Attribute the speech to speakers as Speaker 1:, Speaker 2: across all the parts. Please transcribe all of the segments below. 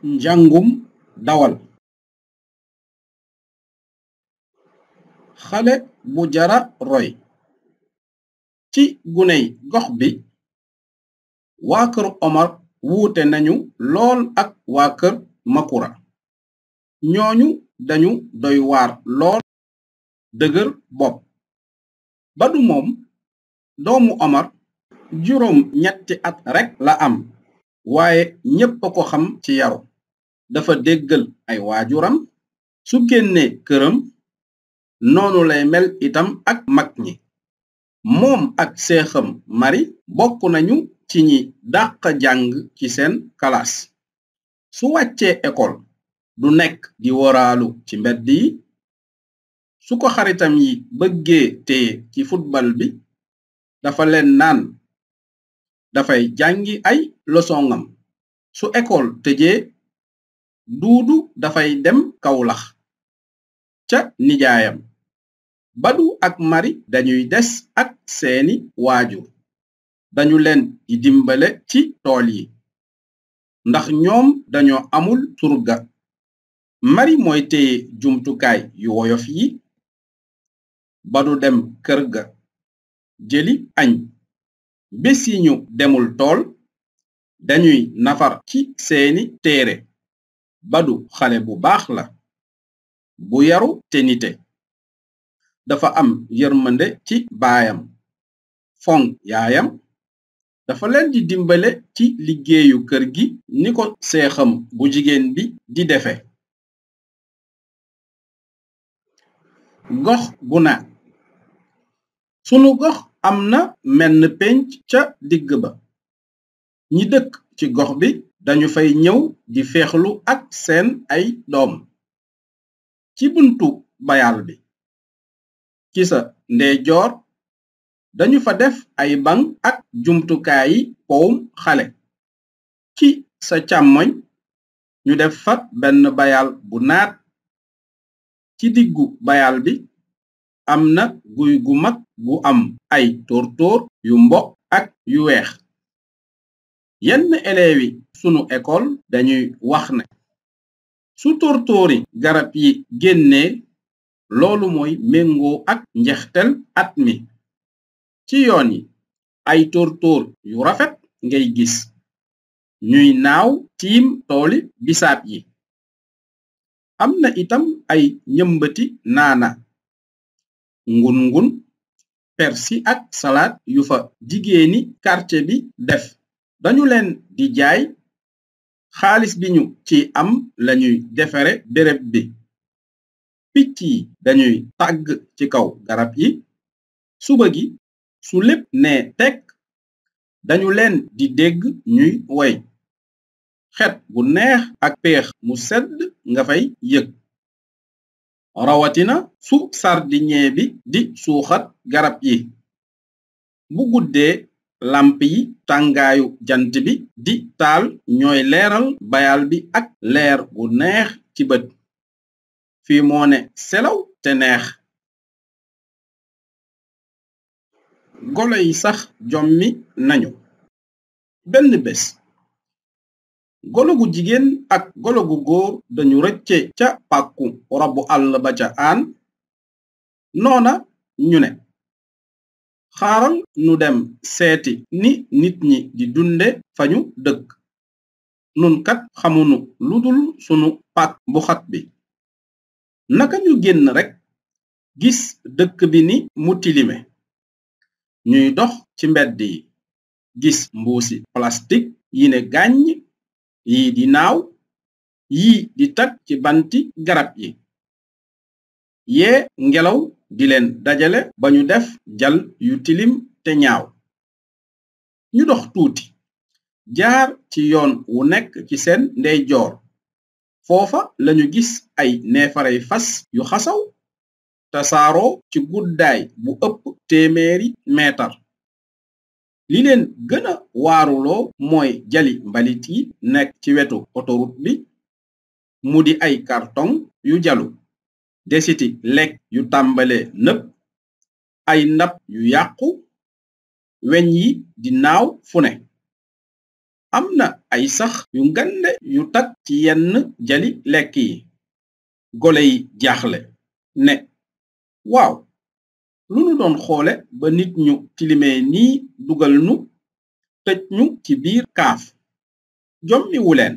Speaker 1: Njàngum dawal. Xale bu jara roy. Ci guney gox bi waa kër Omar wuute nañu lool ak waa kër Makura. ñooñu dañu doy waar lool dëgër bopp. Badu moom doomu Omar juróom ñetti at rekk la am, waaye ñépp a ko xam ci yaru. Dafa déggal ay waajuram, su génnee këram noonu lay mel itam ak mag ñi. moom ak seexam Mari bokk nañu ci ñi dàq jàng ci seen kalaas. su wàccee ekol du nekk di woraalu ci mbedd yi. su ko xaritam yi bëggee téye ci futbal bi dafa leen naan dafay jàngi ay losongam. su ekol tëjee Duudu dafay dem Kawlax ca nijaayam. Badu ak Mari dañuy des ak seeni waajur. dañu leen di dimbale ci tool yi ndax ñoom dañoo amul surga. Mari mooy téye jumtukaay yu woyof yi. Badu dem kër ga jëli añ. bés yi ñu demul tool dañuy nafar ci seeni téere. Badu xale bu baax la, bu yaru te nite. dafa am yërmande ci baayam, fonk yaayam. dafa leen di dimbale ci liggéeyu kër gi ni ko seexam bu jigéen bi di defe. gox bu na. sunu gox am na menn pénc ca digg ba. ñi dëkk ci gox bi dañu fay ñëw di féexlu ak seen ay doom. ci buntu bayal bi ci sa ndeyjoor dañu fa def ay baŋ ak jumtukaayi powum xale. ci sa càmmoñ ñu def fa benn bayal bu naat. ci diggu bayal bi am na guy gu mag gu am ay tóortóor yu mboq ak yu weex. yenn eleewi sunu ekol dañuy wax ne su tóortóori garab yi génnee loolu mooy méngoo ak njeextel at mi. ci yoon yi ay tóortóor yu rafet ngay gis ñuy naaw tiim tooli bisaab yi. am na itam ay ñëmbati naana, ngun-ngun, persi ak salaat yu fa jigéeni quartier bi def. dañu leen di jaay. xaalis bi ñu ci am lañuy defare béréb bi. picc yi dañuy tàgg ci kaw garab yi. suba gi su lépp nee tekk dañu leen di dégg ñuy woy. xet bu neex ak peex mu sedd nga fay yëg. rawatina su sardinier bi di suuxat garab yi. bu guddee lamp yi tàngaayu jant bi di taal ñooy leeral bayal bi ak leer gu neex ci bët. fii moo ne selaw te neex. golo yi sax jommi nañu. benn bés golo gu jigéen ak golo gu góor dañu rëcce ca pàkku rabu àll ba ca aan. noona ñu ne xaaral nu dem seeti ni nit ñi di dunde fañu dëkk. nun kat xamunu ludul sunu pàkk bu xat bi. naka ñu génn rekk gis dëkk bi ni mu tilime. ñuy dox ci mbedd yi gis mbuusi plastik yi ne gàññ, yii di naaw, yii di tag ci banti garab yi. yee ngelaw di leen dajale ba ñu def jal yu tilim te ñaaw. ñu dox tuuti jaar ci yoon wu nekk ci seen ndeyjoor. foofa lañu gis ay neefarey fas yu xasaw tasaaroo ci guddaay bu ëpp 100 meetar. li leen gëna waaruloo mooy jali mbalit yi nekk ci wetu autoroute bi. mu di ay karton yu jalu, desiti lekk yu tàmbale nëpp, ay ndab yu yàqu, weñ yi di naaw fu ne. am na ay sax yu ngande yu tag ci yenn jali lekk yi. gole yi jaaxle ne waaw lu nu doon xoole ba nit ñu tilimee nii dugal nu tëj ñu ci biir kaaf jommi wuleen.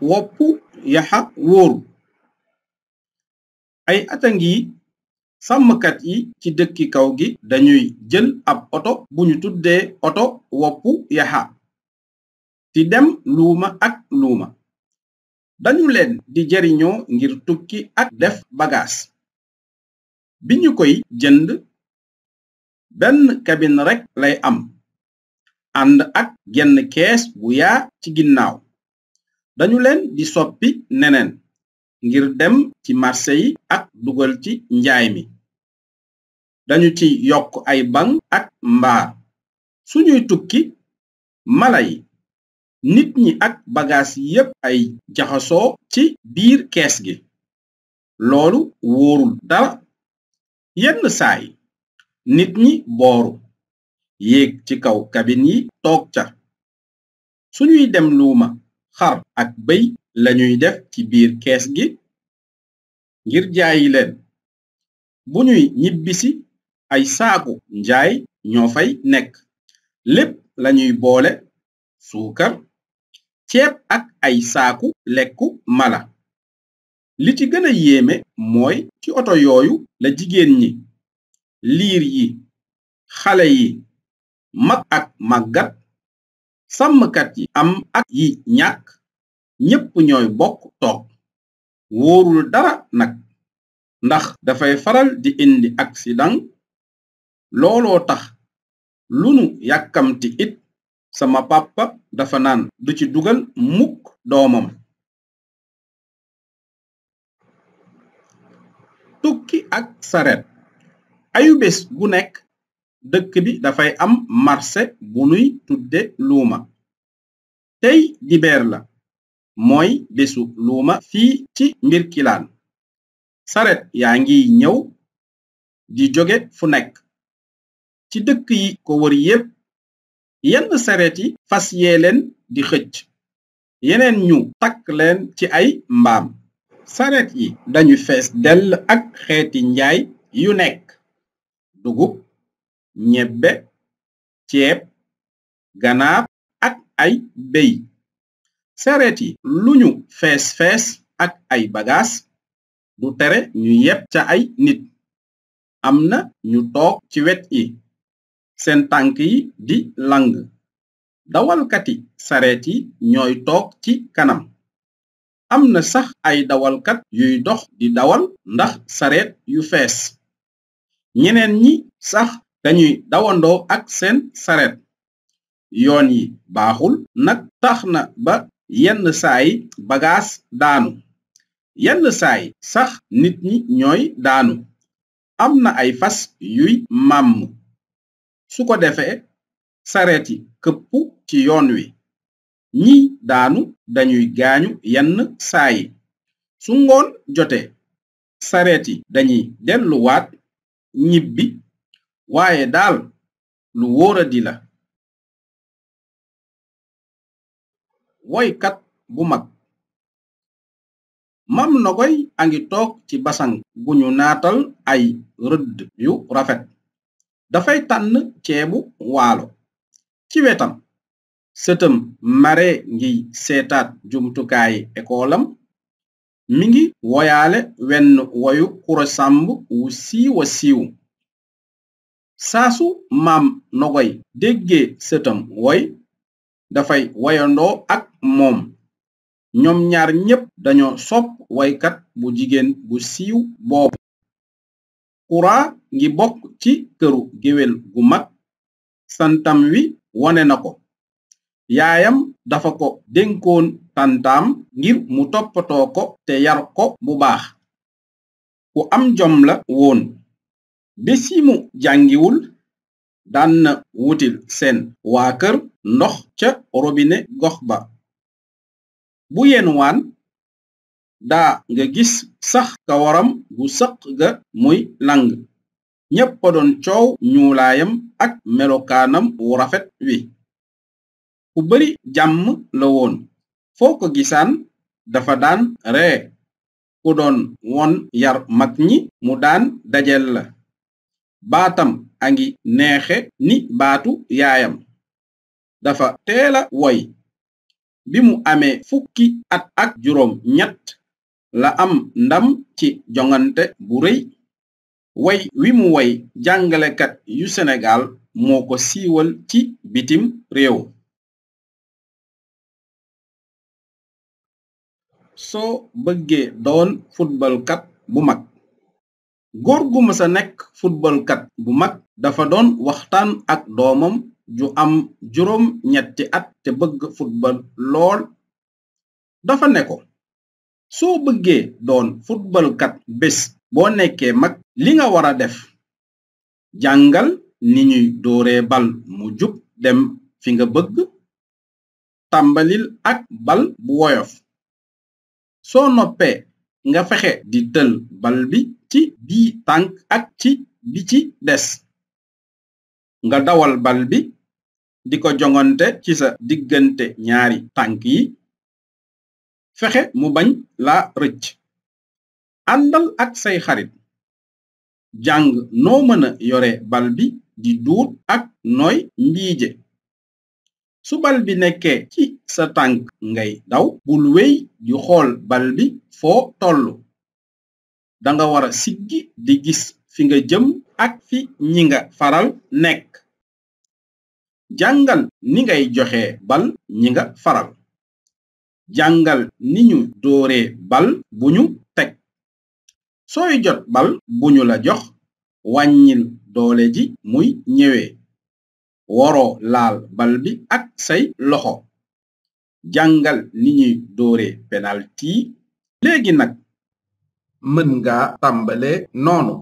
Speaker 1: woppu yaxa wóoru. ay ata ngi sàmmkat yi ci dëkki kaw gi dañuy jël ab oto bu ñu tuddee oto woppu yaxa di dem luuma ak luuma. dañu leen di jariñoo ngir tukki ak def bagaas. bi ñu koy jënd benn kabin rekk lay am ànd ak genn kees bu yaa ci ginnaaw. dañu leen di soppi neneen ngir dem ci marché yi ak dugal ci njaay mi. dañu ci yokk ay baŋ ak mbaar. suñuy tukki mala yi nit ñi ak bagaas yépp ay jaxasoo ci biir kees gi. loolu wóorul dara. yenn saay nit ñi booru yéeg ci kaw kabin yi toog ca. suñuy dem luuma xar ak bëy lañuy def ci biir kees gi ngir jaayi leen. bu ñuy ñibbisi ay saaku njaay ñoo fay nekk. lépp lañuy boole suukar ceeb ak ay saaku lekku mala. li ci gëna yéeme mooy ci oto yooyu la jigéen ñi liir yi xale yi mag ak màggat sàmmkat yi am ak yi ñàkk ñépp ñooy bokk toog. wóorul dara nag ndax dafay faral di indi accident. looloo tax lu nu yàkkamti it sama papa dafa naan du ci dugal mukk doomam. tukki ak saret. ayubés gu nekk dëkk bi dafay am marché bu nuy tudde luuma. tey dibeer la mooy bésu luuma fii ci mbirkilaan. saret yaa ngi ñëw di jóge fu nekk ci dëkk yi ko wër yépp. yenn saret yi fas yee leen di xëcc yeneen ñu takk leen ci ay mbaam. saret yi dañu fees dell ak xeeti njaay yu nekk: dugub ñebbe ceeb ganaar ak ay béy. saret yi lu ñu fees fees ak ay bagaas du tere ñu yeb ca ay nit. am na ñu toog ci wet yi seen tànk yi di lang. dawalkati saret yi ñooy toog ci kanam. am na sax ay dawalkat yuy dox di dawal ndax saret yu fees. ñeneen ñi sax dañuy dawandoo ak seen saret. yoon yi baaxul nag tax na ba yenn saay bagaas daanu. yenn saay sax nit ñi ñooy daanu. am na ay fas yuy màmm. su ko defee saret yi këppu ci yoon wi. ñi daanu dañuy gaañu yenn saayi. su ngoon jotee saret yi dañuy delluwaat ñibbi. waaye daal lu wóoradi la. woykat bu mag. Mam Nogoy a ngi toog ci basang bu ñu naatal ay rëdd yu rafet. dafay tànn ceebu waalo. ci wetam sëtam mare ngi seetaat jumtukaayi ekoolam. mi ngi woyaale wenn woyu Kura Samb wu siiwa siiw. saasu Maam Nogoy déggee sëtam woy dafay woyandoo ak moom. ñoom ñaar ñépp dañoo sopp woykat bu jigéen bu siiw boobu. Kura ngi bokk ci këru géwél gu mag. santam wi wone na ko. yaayam dafa ko dénkoon tantaam ngir mu toppatoo ko te yar ko bu baax. ku am jom la woon. bés yi mu jàngiwul daan na wutil seen waa kër ndox ca robinet gox ba. bu yenwaan daa nga gis sax kawaram gu sëq ga muy lang. ñépp a doon coow ñuulaayam ak melokaanam wu rafet wi ku bari jàmm la woon foo ko gisaan dafa daan ree ku doon won yar mag ñi mu daan dajel la baatam a ngi neexe ni baatu yaayam dafa teela woy bi mu amee fukki at ak juróom ñett la am ndam ci jongante bu rëy way wi mu way jàngalekat yu Senegal moo ko siiwal ci bitim réew soo bëggee doon futbalkat bu mag góor gu mësa nekk futbalkat bu mag dafa doon waxtaan ak doomam ju am juróom ñetti at te bëgg futbal lool dafa ne ko soo bëggee doon futbalkat bés boo nekkee mag li nga wara def jàngal ni ñuy dooree bal mu jub dem fi nga bëgg tàmbalil ak bal bu woyof soo noppee nga fexe di tël bal bi ci bii tànk ak ci bi ci des nga dawal bal bi di ko jongante ci sa diggante ñaari tànk yi fexe mu bañ la rëcc àndal ak say xarit jàng noo mëna yore bal bi di duut ak nooy mbiije su bal bi nekkee ci sa tànk ngay daw bul wey di xool bal bi foo tollu danga wara siggi di gis fi nga jëm ak fi ñi nga faral nekk jàngal ni ngay joxe bal ñi nga faral jàngal ni ñu dooree bal bu ñu teg sooy jot bal bu ñu la jox wàññil doole ji muy ñëwee waroo laal bal bi ak say loxo jàngal ni ñuy doore penalti léegi nag mën nga tàmbale noonu